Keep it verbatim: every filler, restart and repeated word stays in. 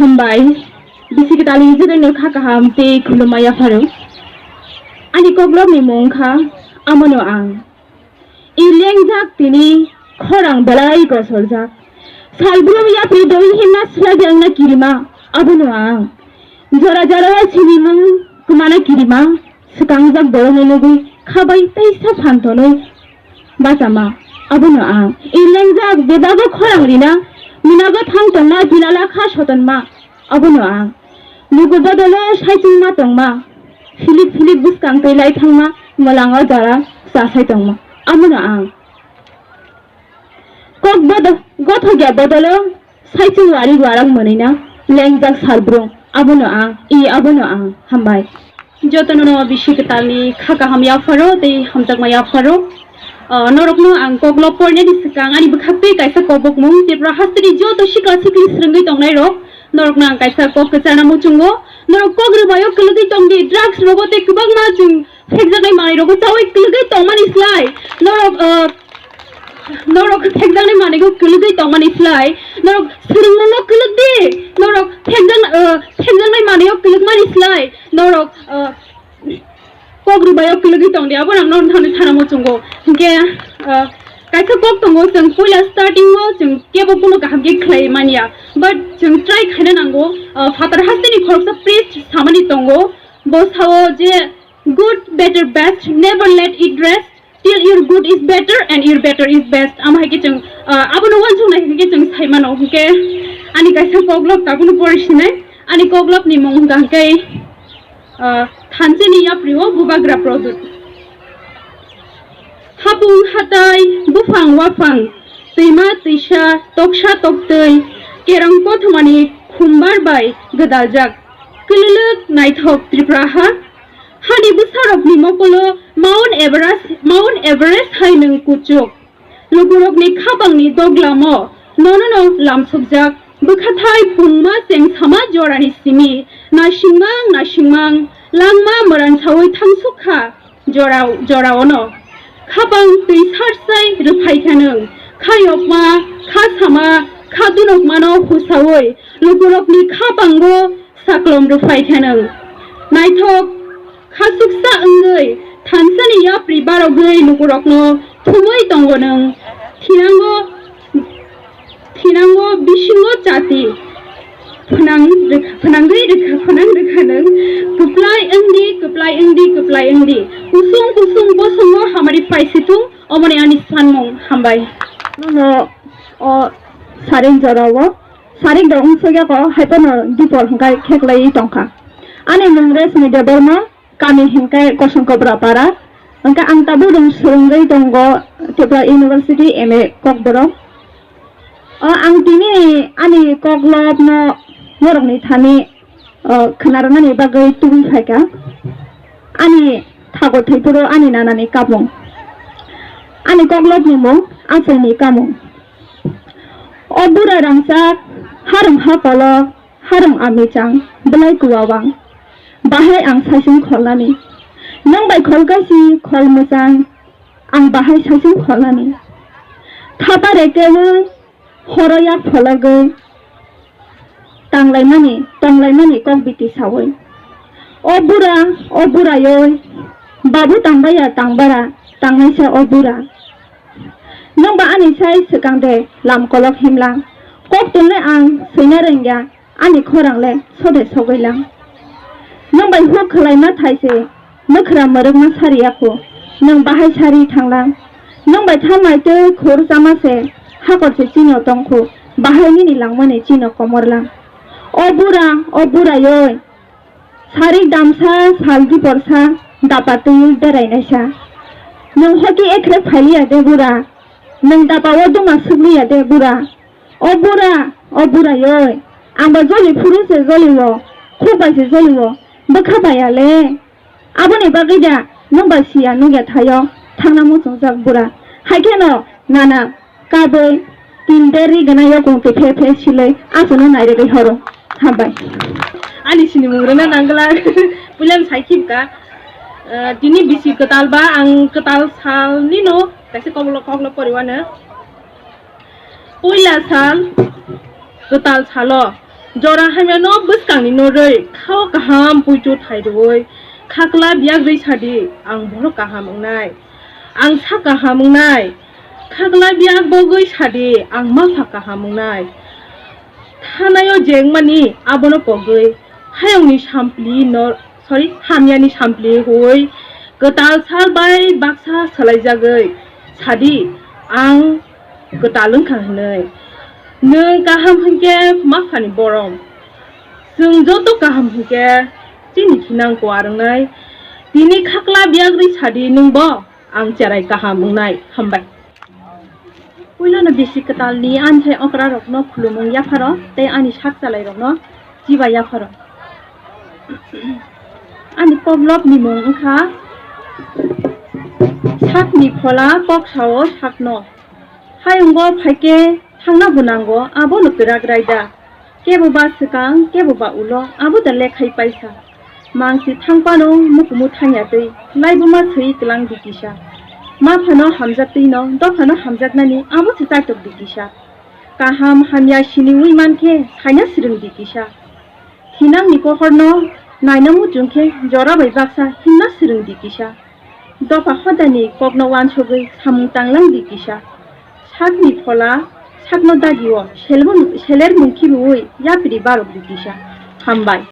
Hambai, bisi kwtalni jwdwino kha kaham tei khulumma yapharo. Ani koklopni mung wngkha Amono Ang. I lengjak tini khorang belai kosoljak. Salbrum yapri doi himna swlaijakna kirima, abono ang. Jora jora sinimung kwmana kirima, swkangjak borokno nugwi khabai teisa phan tonwi bachama, abono ang. I lengjak bebago khorang rina, munago thang tongma, bilala kha sotonma, abono ang. Luku bodolo saichungma tongma, philik philik bwskang twi lai thangma, mwlango jora chasai tongma, abono ang. Kok bodo-, gothokya bodolo saichung wari warang mwnwina lengjak salbrung, abono ang, i abono ang, hambai. Jotono no bisi kwtalni kha kaham yapharo tei hamjakma yapharo. Ah, norokno ang koklop pornani swkang ani bwkhaktwi kaisa kobokmung Tripura hasteni joto sikla sikli swrwngwi tongnai rok, norokno ang kaisa kok kwcharna muchungo. Norok kok rwbaio kwlwgwi tongdi, drugs rogo tei kwbangma chwng phekjaknai manwi rogo chawi kwlwgwi tongmani slai. Norok, ah, norok phekjaknai manwigo kwlwgwi tongmani slai. Norok swrwngmungo kwlwkdi. Norok phekjak-, ah, phekjaknai manwio kwlwkmani slai. Norok, ah, kok rwbaio kwlwgwi tongdi, abo ang norok thani sana muchungo. Hinkhe, ah, kaisa kok tongo, chwng puila starting o chwng kebo bono kaham khe khlai manya, but chwng try khaina nango. Ah, phatar hasteni khoroksa priest samani tongo, bo sao je, "Good, better, best, never let it rest till your good is better and your better is best." Amo hai khe chwng, ah, abono uansuknai hinkhe chwng sai mano, hinkhe ani kaisa koklop tabukno pori sinai, ani koklopni mung hwnkha hinkhe, ah, Thanchani yapri o Bubagra Produt. Hapung hatai, buphang waphang, twima twisa, toksa toktwi, kerong kothomani khumbar bai gwdaljak, kwlwlwk naithok Tripura ha. Hani bwsarokni mokolo Mount Everest, Mount Everest hai nwng kuchuk. Lukurokni khapangni doglamo nonono lamsokjak. Bwkhathai pungma chengsama jorani simi nasingmang nasingmang langma mwransaui thangsukha jorao, joraono. Khapang twi sarsai rwphaikha nwng. Kha yokma, kha sama, kha dunokmano husaui lukurokni khapango saklom rwphaikha nwng. Naithok, khasuksa wngwi thansani yapri barogwi lukurokno thumui tongo nwng. Thinango, thinango bisingo chati. Phwnang rwkha, phwnangwi rwkha, phwnang rwkha nwng. Kwplai wngdi, kwplai wngdi, kwplai wngdi. Kusung kusung bosongo hamari phaisitung, omoni ani sanmung. Hambai. Nono o saring jorao. Sarik da wngsukya ko hai phano dipor hwnkhe kheklaiwi tongkha. Ani mung Resmi Debbarma, kami hwnkhe Kosong Kobra Para. Hwnkhe ang tabuk rwng swrwngwi tongo Tripura University M A Kokborok. O ang tini ani koklopno norokni thani, o, khwnarwknani bagwi tubui phaikha. Ani thago thwiphuru ani nanani kapung. Ani koklopni mung Achaini Kamung. O bura rangchak, harwng ha kolok, harwng amichang, belai kuwawang. Bahai ang saichung kholnani. Nwng bai khol kaisi, khol mwchang, ang bahai saichung kholnani. Thapa rekewng, horo yak phologwi, tanglaimani, tonglaimani kok biti saui. O bura, o buraioi, babu tangbaya tangbara, tangnaisa o bura. Nwng ba ani sai swkang de lam kolok himlang. Kok tongnai ang swina rwngya, ani khorang le sode sogwi lang. Nwng bai huk khwlaima thai se mwkhra mwrwkma sari ya kho, nwng bahai sari thang lang. Nwng bai tha mai twi khur chama se hakor se chino tong kho, bahai nini langmani chino komor lang. O bura, o buraioi, Sarik damsa, salgi porsa, dapa twi berainaisa. Nwng hoki ekrek phailiya de bura? Nwng dapa o duma sukliya de bura? O bura, o buraioi, ang ba joli phuru se joli o, khuk bai se joli o, bwkha baiya le. Aboni bagwi da nwng bai siya nukya thaio thangna muchungjak bura. Hai kheno nana Kabui, tin der ri gana yakung twi phe phe silai, aswkno nairwgwi horo. Hambai. Ani sinimung rwna nangla. Puilano sai khibka. Eh, tini bisi kwtal ba, ang kwtal salni no kaisa koklo koklo poriwano. Puila sal, kwtal salo. Jora hamyano bwskangni norwi khao kaham puitu thai rwui khakla biyak rwi sadi, ang borok kaham wngnai, ang sak kaham wngnai. Khakla biyak bogwi sadi, ang mapha kaham wngnai. Thanaio jengmani abono pogwi hayungni sampli nor, sorry, hamyani sampli huwi kwtal sal bai baksa swlaijagwi sadi, ang kwtal wngkha hwnwi. Nwng kaham hwnkhe maphani borom, chwng joto kaham hwnkhe chini thinang kuar wngnai. Tini khakla biyak rwi sadi nwngbo, ang cherai kaham wngnai. Hambai. Puilano bisi kwtalni ani thai okrarokno khulumung yapharo tei ani sak chalairokno chiba yapharo. Ani koklopni mung wngkha Sakni Phola, kok sao sakno. Hayungo phaikhe thangna bo nango, abono kwrak raida. Kebo ba swkang, kebo ba ulo, abo da lekhai paisa. Mangsi thangpano mukumu thangya twi, laibuma swi kwlang di kisa. Maphano hamjak twino, dophano hamjaknani, abo se chaitok di kisa. Kaham hamya siniwi mankhe, saina swrwng di kisa. Thinangni kohorno naina muchung khe, jora bai baksa himna swrwng di kisa. Dopha hodani kokno wansugwi samung tanglang di kisa. Sakni Phola, sakno dagio selbon-, seler mung khibiui yapri barok di kisa. Hambai.